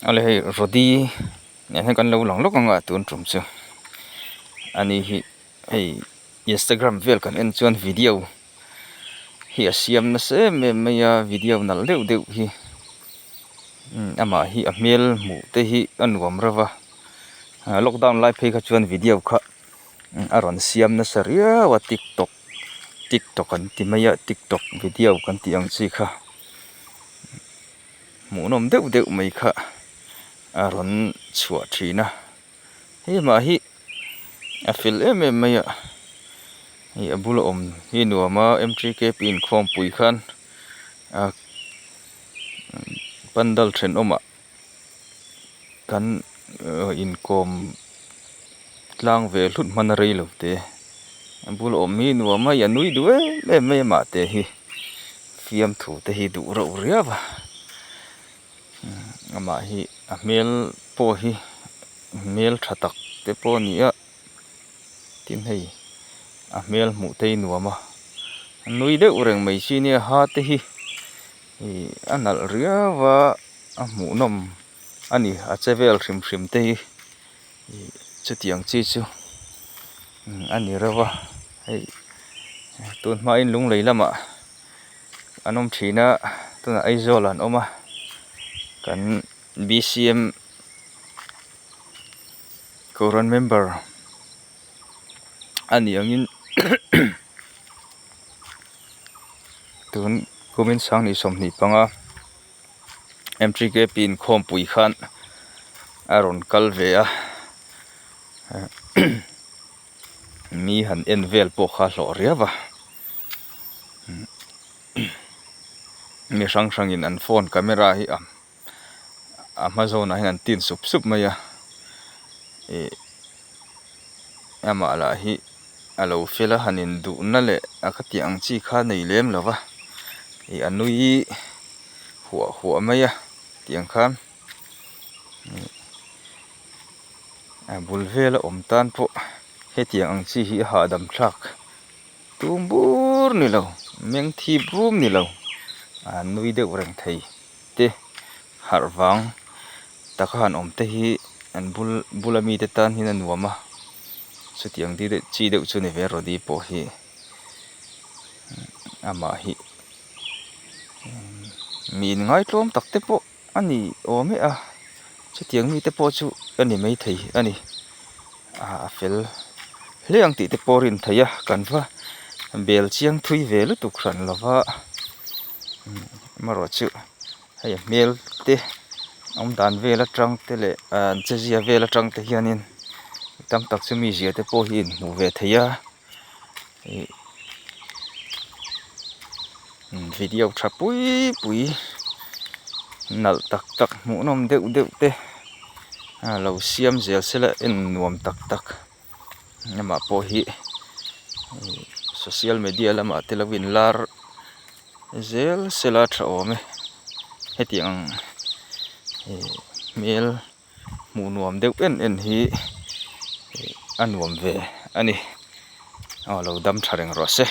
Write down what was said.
Awle hei Rody nen hian kan lo lang lawk ang a tun tum chu ani hi hei instagram vel kan en chuan video hi a siam nasa em em mai a video nalh deuh deuh hi amah hi a hmel hmuh te hi a nuam reuh va lockdown lai phei kha chuan video kha a rawn siam nasa riau a tiktok tiktok an ti mai a tiktok video kan tih ang chi kha. Hmuhnawm deuh deuh mai kha a rawn chhuah thin a hei mah hi a fel em em mai a hei a bula awm hi nuam a m three k p inkhawmpui khan a pandal thenawmah kan inkawm tlang ve hlut hman a rei lo te a bula awm hi nuam a hei a nui duh em em mai a mah te hi. Fiamthu te hi duh reuh riau a amah hi a hmel pawh hi hmel tha tak te pawh a ni a tin hei a hmel hmuh te hi nuam a nui deuh reng mai si nia ha te hi ih a nalh riau a a hmuhnawm a ni a che vel hrim hrim te hi ih chutiang chi chu a ni reuh a hei tun hmain lunglei lamah an awm thin a tunah Aizawl ah an awm a kan b c m kohhran member a nih angin tun kumin sanghnih 25. M3KP inkhawmpui khan a rawn kal ve a mi han en vel pawh kha a hlawh riau a mi hrang hrangin an phone camera hi a a hma zawnah hian an tin sup sup mai a ih amah lah hi a lo fel a han induhna leh a khatiang ang chi kha nei lem lo va ih a nui huah huah mai a tiang khan ih a bul vela awm tan pawh hetiang ang chi hi a hahdam thlak tum bur ni lo meng thip rum ni lo a nui deuh reng thei te harh vang taka han awm te hi an bul bula mite tan hian a nuam a chutiang di deuh chi deuh chu ni ve rody pawh hi amah hi mi inngaihtlawm tak te pawh a ni awm e a chutiang mite pawh chu a ni maithei a ni a fel hle ang tih te pawh a rin theih a kan va bel chiang thui ve lutuk hran lova amaherawhchu hei a hmel te awm dan vel atang te leh an che zia vel atang te hianin tam tak chu mizia te pawh hi inhmuh ve thei a ih video tha pui pui nalh tak tak hmuhnawm deuh deuh te a lo siam zel se la en nuam tak tak amah pawh hi social media lamah te lo inlar zel se la tha awm e hetiang ih hmel hmuh nuam deuh en en hi a nuam ve a ni aw lo dam tha reng rawh se.